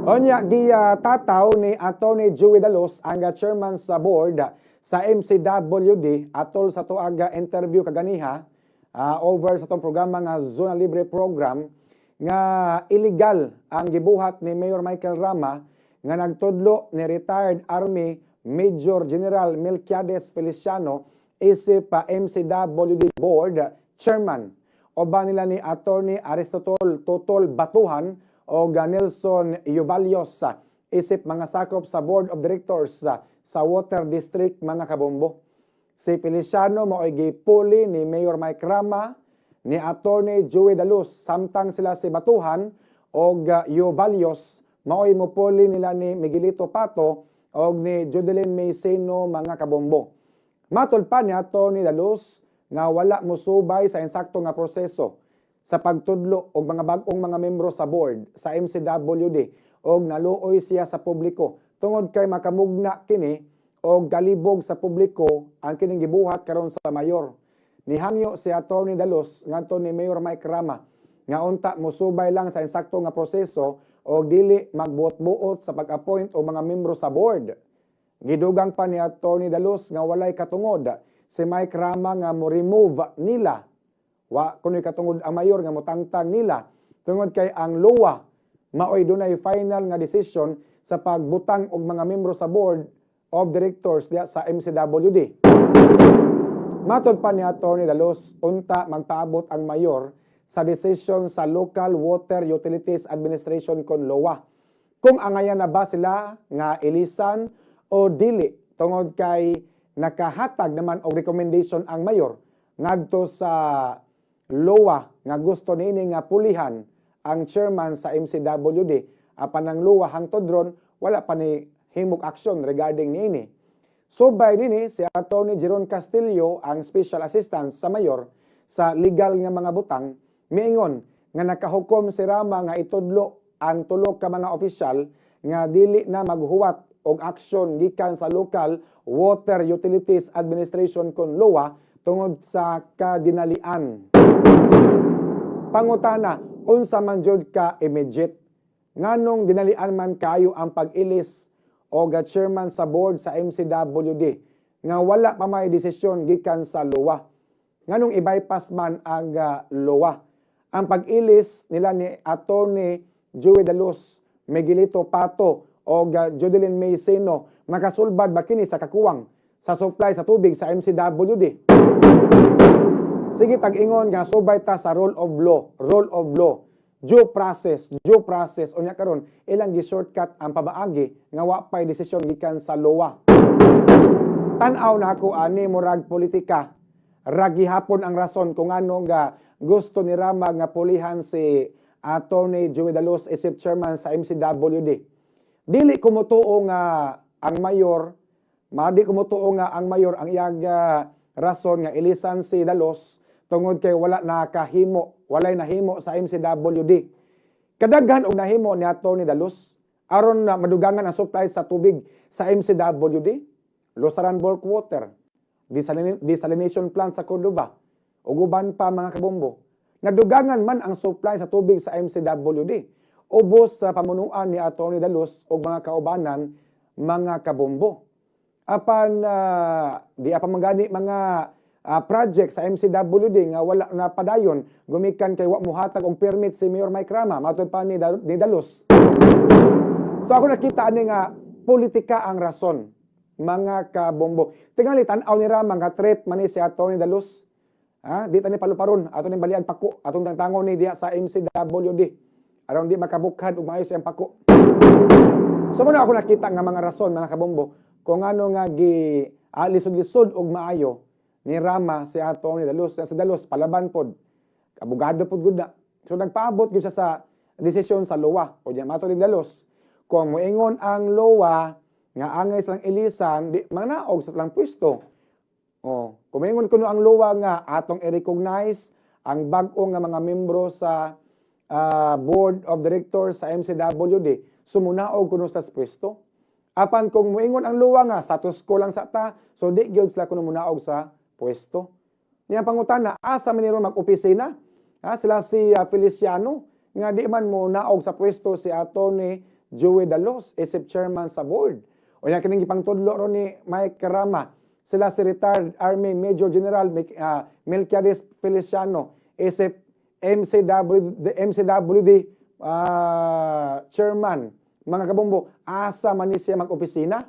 Onya, gitataw ni Atty. Joey Daluz, ang chairman sa board sa MCWD, atol sa tuag interview kaganiha over sa atong programa nga Zona Libre program, nga illegal ang gibuhat ni Mayor Michael Rama nga nagtudlo ni retired Army Major General Melquiades Feliciano isip pa MCWD board chairman, uban nila ni Attorney Aristotle Totol Batuhan o Nelson Yuvalios isip mga sakop sa board of directors sa Water District, mga kabombo. Si Feliciano mao'y gipuli ni Mayor Mike Rama, ni Attorney Joey Daluz, samtang sila si Batuhan og Yuvalios mao'y mupuli nila ni Miguelito Pato og ni Judeline Mayseno, mga kabombo. Matod pa ni Attorney Daluz nga wala mosubay sa insakto nga proseso sa pagtudlo og mga bag-ong mga membro sa board sa MCWD og naluoy siya sa publiko tungod kay makamugna kini og galibog sa publiko ang kining gibuhat karon sa mayor. Nihangyo si Attorney Daluz ngadto ni Mayor Mike Rama nga unta mosubay lang sa insakto nga proseso og dili magbuot-buot sa pag-appoint og mga membro sa board. Gidugang pa ni Attorney Daluz nga walay katungod si Mike Rama nga mo remove nila. Wa kuno'y katungod ang mayor nga motangtang nila tungod kay ang LWUA maoy dunay final nga desisyon sa pagbutang og mga membro sa board of directors diya sa MCWD. Matod pa ni Attorney Daluz, unta magpaabot ang mayor sa desisyon sa Local Water Utilities Administration kon LOA, kung angayan na ba sila nga ilisan o dili, tungod kay nakahatag naman og recommendation ang mayor ngadto sa LOA nga gusto niini nga pulihan ang chairman sa MCWD, apan ang LOA hangtod ron wala pa ni himog aksyon regarding niini. Subay nini, si Atty. Jeron Castillo, ang special assistant sa mayor sa legal nga mga butang, miingon nga nakahukom si Rama nga itudlo ang tulo ka mga opisyal nga dili na maghuwat og aksyon gikan sa Local Water Utilities Administration kon LOA tungod sa kadinalian. Pangutana, unsa man jud ka immediate? Nganong dinalian man kayo ang pag-ilis og chairman sa board sa MCWD nga wala pa may desisyon gikan sa LOA? Nganong i-bypass man ang LOA? Ang pag-ilis nila ni Attorney Joey Daluz, Miguelito Pato o Judeline Mayseno, makasulbad ba kini sa kakuwang sa supply sa tubig sa MCWD? Sige tag-ingon nga subay ta sa rule of law, rule of law. Due process, due process. Unya karon ilang gi-shortcut ang pamaagi nga wa pay desisyon gikan sa LOA. Tan-aw na ako ani, murag politika. Ra gihapon ang rason kung ano nga gusto ni Rama nga pulihan si Attorney Joey Daluz isip chairman sa MCWD. Dili ko motuo nga ang mayor, madi ko motuo nga ang mayor ang iyang rason nga ilisan si Daluz tungod kay wala nakahimo, walay nahimo sa MCWD. Kadaghan og nahimo ni Attorney Daluz aron na madugangan ang supply sa tubig sa MCWD. Lusaran Bulk Water, desalination plant sa Cordova, ug uban pa, mga kabombo. Nadugangan man ang supply sa tubig sa MCWD ubos sa pamunuan ni Attorney Daluz ug mga kaubanan, mga kabombo. Apan di pa mangani mga project sa MCWD nga wala na padayon gumikan kay wa mohatag og permit si Mayor Mike Rama, matod pa ni Daluz. So ako nakita ani nga politika ang rason, mga kabombo. Tingali tan-aw ni Rama nga threat man ni si Attorney Daluz. Ha, di ta ni paluparon, ato ning baliag pako, atong tangtangon ni diha sa MCWD aron di makabukhad og maayos ang pako. So muna ako nakita nga mga rason, mga kabombo, kung ano nga gi lisod-lisod og maayo ni Rama si Attorney Daluz. Sa Daluz palaban pod. Abogado pod gud na. So nagpaabot gyud siya sa desisyon sa LOA. O diyan mato ni Daluz, kung moingon ang LOA nga angay silang ilisan, di manaog sa silang pwesto. Oh, kung moingon kuno ang LOA nga atong i-recognize ang bag-o nga mga membro sa board of directors sa MCWD, sumunaog kuno sa pwesto. Apan kung moingon ang LOA nga status quo lang sa ta, so di gyud sila kuno munaog sa pwesto. Niya pangutana, asa man ni ron mag-opisina? Ha, sila si Feliciano nga di man mo naog sa pwesto si Attorney Joey Dalos isip chairman sa board. O yan, kining gipangtudlo ron ni Mike Karama, sila si retired Army Major General Melquiades Feliciano isip MCW, the MCWD chairman. Mga kabombo, asa man ni siya mag-opisina?